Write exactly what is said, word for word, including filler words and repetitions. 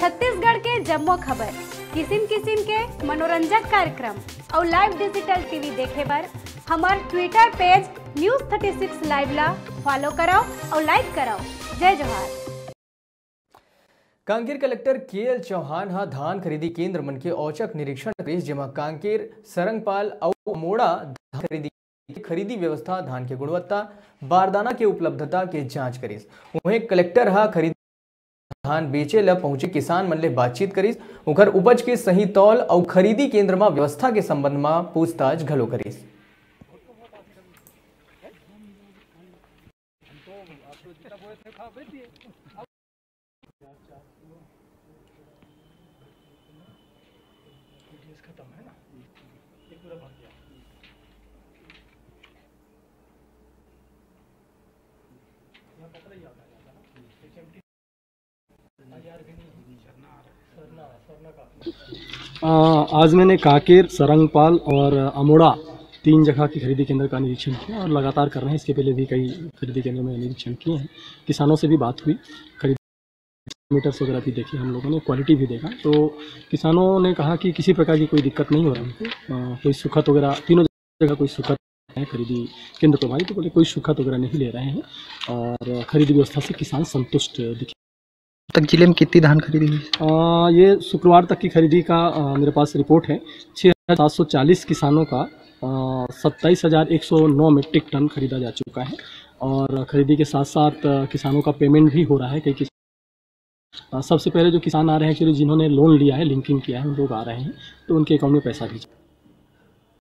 छत्तीसगढ़ के जम्मो खबर, किसिम किसिम के मनोरंजक कार्यक्रम अउ live digital TV देखे बर हमर Twitter page News Thirty Six Live ला follow करव अउ like करव। जय जोहार। कांकेर कलेक्टर के एल चौहान ह धान खरीदी केंद्र मन के औचक निरीक्षण करिस, जेमा कांकेर, सरंगपाल अउ अमोड़ा धान खरीदी, खरीदी व्यवस्था, धान के गुणवत्ता, बारदाना के उपलब्धता के जांच करिस। उहें, कलेक्टर ह खरीदी धान बेचे ल पहुंचे किसान मन ले बातचीत करिस, उंकर उपज के सही तौल अउ खरीदी केंद्र म व्यवस्था के संबंध म पूछताछ घलो करिस। अ, आज मैंने कांकेर, सरंगपाल और अमोड़ा, तीन जगह की खरीदी केंद्र का निरीक्षण किया और लगातार कर रहे हैं। इसके पहले भी कई खरीदी केंद्र में निरीक्षण किए हैं, किसानों से भी बात हुई, खरीद मीटर्स वगैरह भी देखे हम लोगों ने, क्वालिटी भी देखा। तो किसानों ने कहा कि किसी प्रकार की कोई दिक्कत नहीं हो रही है, अ, कोई सुखत वगैरह, तीनों जगह कोई सुखत है खरीदी केंद्र प्रभारी, तो बोले कोई सुखत वगैरह नहीं ले रहे हैं और खरीदी व्यवस्था से किसान संतुष्ट दिखे। तक जिले में कितनी धान खरीदी हुई? अ, ये शुक्रवार तक की खरीदी का, अ, मेरे पास रिपोर्ट है। छः हज़ार सात सौ चालीस किसानों का, अ, सत्ताईस हज़ार एक सौ नौ मीट्रिक टन खरीदा जा चुका है और खरीदी के साथ साथ, अ, किसानों का पेमेंट भी हो रहा है। कई किस-, अ, सबसे पहले जो किसान आ रहे हैं, एक्चुअली जिन्होंने लोन लिया है, लिंकिंग किया है, उन लोग आ रहे हैं, तो उनके अकाउंट में पैसा भेजा।